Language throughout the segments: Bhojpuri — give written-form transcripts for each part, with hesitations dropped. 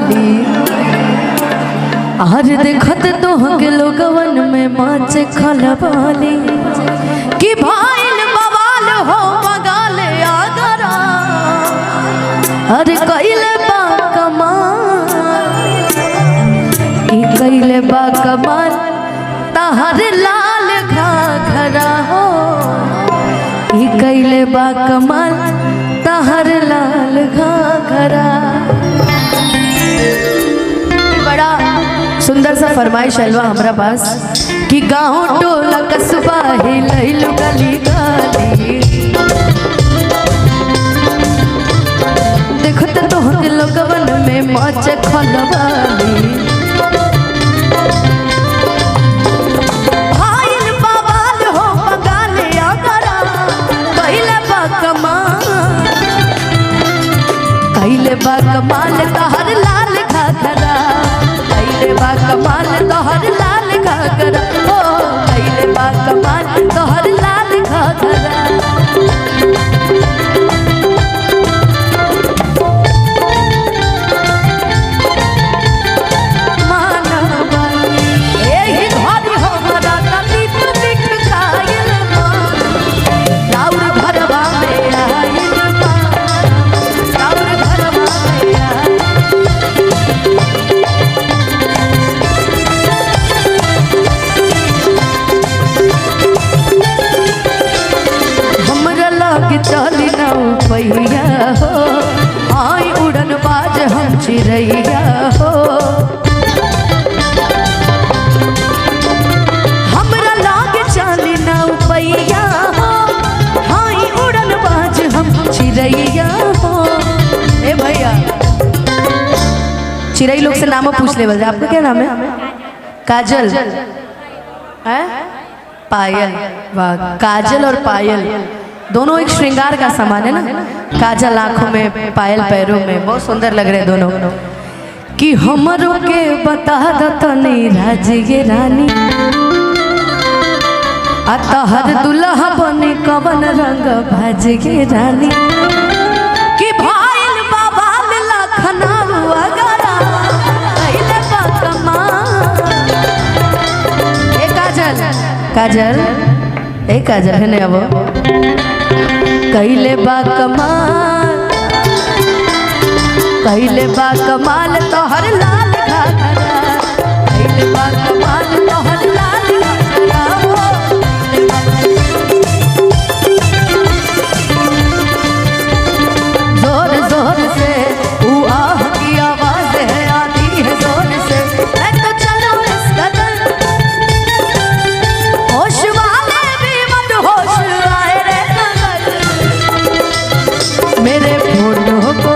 बाली आर देखत तोहके लोगवन में माच खलबाली कि भाईल बवाल हो बगाल आगरा अरे कइले बा कमाल ई कइले बा कमाल तहर लाल घाघरा हो ई कइले बा कमाल तहर लाल घाघरा। बड़ा सुंदर सा फरमाइश अलवा हमरा पास कि गांव टोला कस्बा ही लैलू गली गली देखत तोहके लोगवन में मच खलबाली भाईल बवाल हो बगाल आगरा कइले बा कमाल कइले बा कमाल तहर लाल घाघरा कइले बा कमाल तोहर लाल घाघरा हो कइले बा कमाल तोहर लाल घाघरा। मानवा एही घड़ी हमरा तनिक निक खाइल बा राउर घरवा में आइल बा राउर घरवा में आइल। हमरा लग चली ना पैया हो आई उड़न बाज हम चिड़ैया हो हमरा लग चली ना पैया हो आई उड़न बाज हम चिड़ैया हो। ए भैया चिड़ै लोग से नाम पूछ ले आपका क्या नाम है? काजल है पायल। वाह, काजल और पायल दोनों एक श्रृंगार का सामान है ना। काजल आंखों में, पायल पैरों में, बहुत सुंदर लग रहे हैं दोनों। कि हमरो के बता दतनी राज ये रानी अतहर दुल्हा बनी कवन रंग भाज ये रानी कि भाईल बाबाल लखना अगरा कइले बा कमाल। ए काजल, काजल, ए काजल है ना अब कइले बा कमाल कइले बा कमाल तोहर लाल घाघरा कइले बा कमाल तोहर लाल घाघरा हो कइले बा। जोर जोर से ऊ आह की आवाज है आती है जोर से मैं तो चलूं इस कदर होश वाले भी मत होश आए रे नगर मेरे फोटो को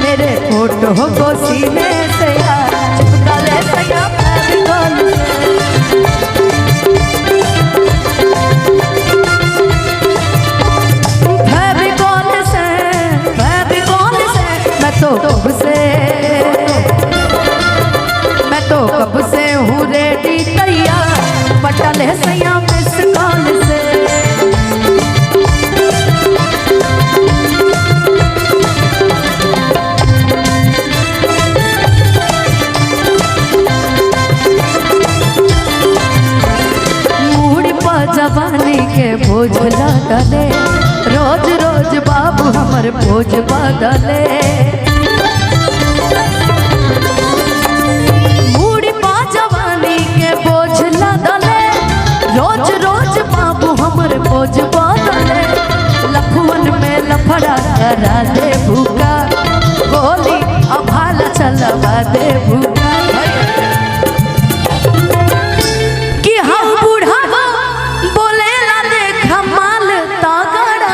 मेरे फोटो को सीने से यार चिपका ले सया फेविकॉल से। फेविकॉल से फेविकॉल से मैं तो कब से मैं तो कब से हूँ रेडी तैयार पटल है सैया मिस कॉल से। मूड़ पर जवानी के बोझ लदले रोज रोज बाबू हमर बोझ बदले मूड़ पर जवानी के बोझ लदले रोज रोज बाबू हमर बोझ बदले लफुअन में लफड़ा करा दे भूखा गोली अभाला चलवा दे भूखा कि हम बूढ़ा बोलेला देखा माल तगड़ा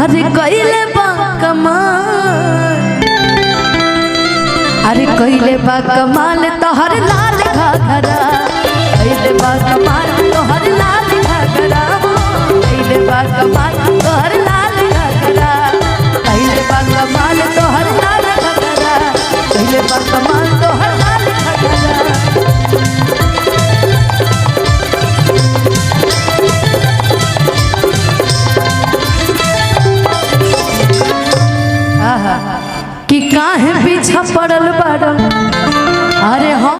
अरे कइले बा कमाल अरे कइले बा कमाल तोहर लाल घाघरा कइले बा कमाल तोहर लाल घाघरा कइले बा कमाल तोहर लाल घाघरा कइले बा कमाल तोहर लाल घाघरा कइले बा कमाल तोहर लाल घाघरा। कि काहे पीछा पड़ल बाड़ा। अरे हम